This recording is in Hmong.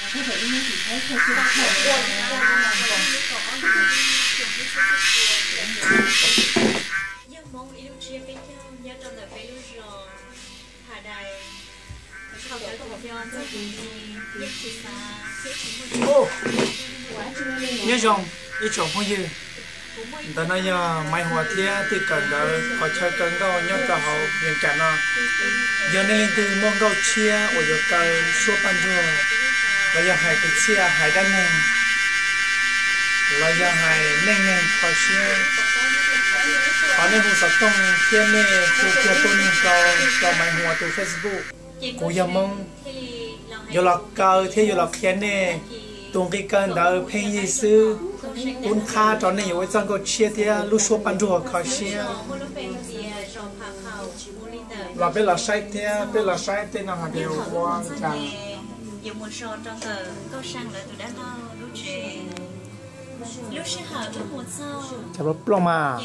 Yog Hmoob ib lub tsiab peb caug nyob rau ntawm peb lub zos Phas Dais, thaum ntawd kuv yog Ntxawg Kuv Nti, yeej tsis xav thiab tsis muaj. Nyob zoo ib tsoom phooj ywg, ntawm no yog Maiv Huas thiab tij Kawm nkawd qhov chaw kaw nkauj nyob rau hauv Vees Cas no. Yog nej leej twg muaj nkauj tshiab uas yuav kaw suab paj nruag, los yog hais kwv txhiaj hais dab neeg, los yog hais neej neeg kho siab, thov nej hu xov tooj thiab nej hu kiag tuaj neeg rau rau Maiv Huas tus Facebook. Kuv yog Hmoob, yuav los kaw thiab yuav los qhia nej tus nqi kaw ntawd pheej yig xwb. Kub qhab rau nej yuav ua ib txoj nkauj tshiab thiab lub suab paj nruag kho siab. Los peb los saib thiab peb los saib tej no hais tias ua cas. Cas plooj mas.